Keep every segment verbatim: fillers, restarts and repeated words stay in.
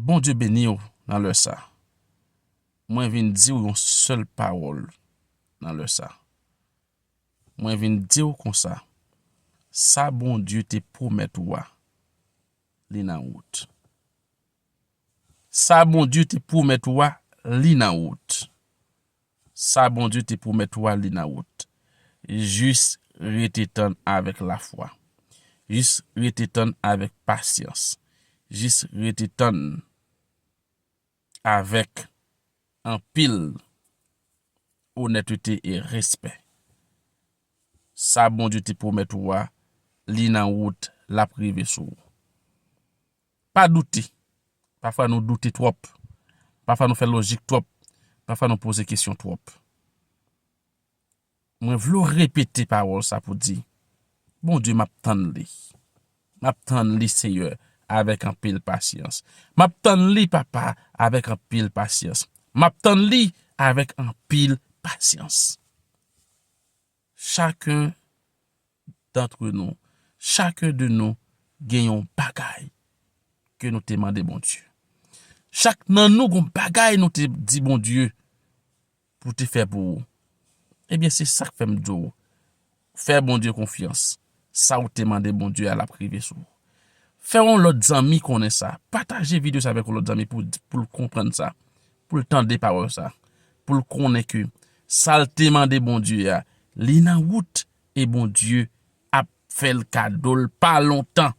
Bondye beni w nan lè sa. Mwen vin di w yon sèl pawòl nan lè sa. Mwen vin di w konsa, sa Bondye te pwomèt ou a, li nan wout. Sa Bondye te pwomèt ou a, li nan wout. Sa Bondye te pwomèt ou a, li nan wout. Jis rete tann avèk lafwa. Jis rete tann avèk pasyans. Jis rete tann avèk anpil onètete e respè. Sa Bondye te pwomèt ou a, li nan wout, l ap rive sou ou. Pa doute. Pafwa nou doute twòp. Pafwa nou fè lojik twòp. Pafwa nou poze kesyon twòp. Mwen vle w repete pawòl sa pou di, Bondye, m ap tann li. M ap tann li, Seyè, avèk anpil pasyans. M ap tann li, Papa, avèk anpil pasyans. M ap tann li avèk anpil pasyans. Chacun d'entre nous, chacun de nou gen yon bagay ke nou te mande Bondye. Chak nan nou gon bagay nou te di Bondye pou te fè pou ou. Ebyen, se sa k fè m di w, fè Bondye konfyans. Sa w te mande Bondye a, l ap rive sou ou. Fè yon lòt zanmi konnen sa. Pataje videyo sa avèk yon lòt zanmi pou, pou l konprann sa, pou l tande pawòl sa, pou l konnen ke sa l te mande Bondye a, li nan wout e Bondye ap fè l kado l pa lontan.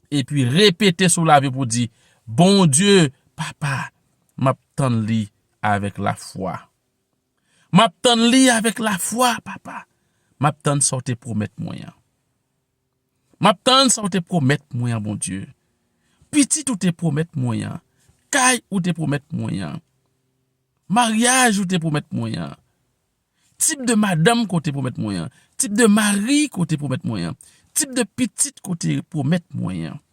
Epi repete sou lavi pou di, Bondye, Papa, m ap tann li avèk lafwa. M ap tann li avèk lafwa, Papa. M ap tann sa w te pwomèt mwen an. M ap tann sa w te pwomèt mwen an, Bondye. Pitit ou te pwomèt mwen an. Kay ou te pwomèt mwen an. Maryaj ou te pwomèt mwen an. Tip de madanm ke w te pwomèt mwen an. Tip de mari ke w te pwomèt mwen an. Tip de pitit ke w te pwomèt mwen an.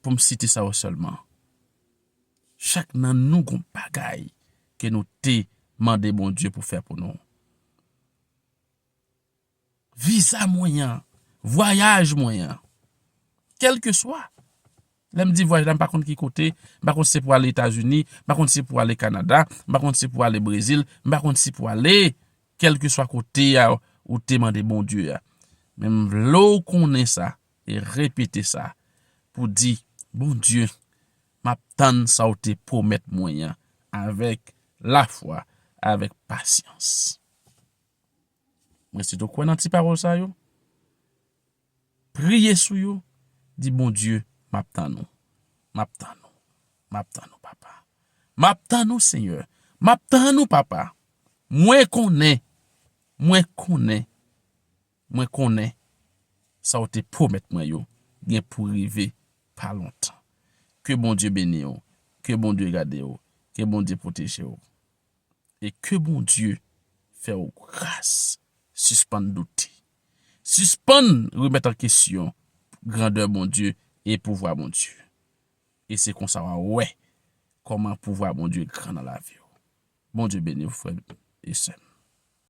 Pou m site sa yo sèlman. Chak nan nou gon bagay ke nou te mande Bondye pou fè pou nou. Viza mwen an, vwayaj mwen an, kèlkeswa. Lè m di vwayaj la, m pa konn ki kote, m pa konn si se pou ale Etazini, m pa konn si se pou ale Kanada, m pa konn si se pou ale Brezil, m pa konn si se pou ale kèlkeswa kote a ou te mande Bondye a. Men m vle w konnen sa e repete sa pou di, Bondye, m ap tann sa w te pwomèt mwen an avèk lafwa, avèk pasyans. Mwen si w kwè nan ti pawòl sa yo, priye sou yo, di, Bondye, m ap tann ou. M ap tann ou. M ap tann ou, Papa. M ap tann ou, Senyè. M ap tann ou, Papa. Mwen konnen, mwen konnen, mwen konnen sa w te pwomèt mwen yo gen pou rive pa lontan. Ke Bondye beni w, ke Bondye gade w, ke Bondye pwoteje w. E ke Bondye fè w gras. Sispann doute. Sispann remèt an kesyon grandè Bondye e pouvwa Bondye. E se konsa w a wè kòman pouvwa Bondye gran nan lavi w. Bondye beni w, frè m e sè m.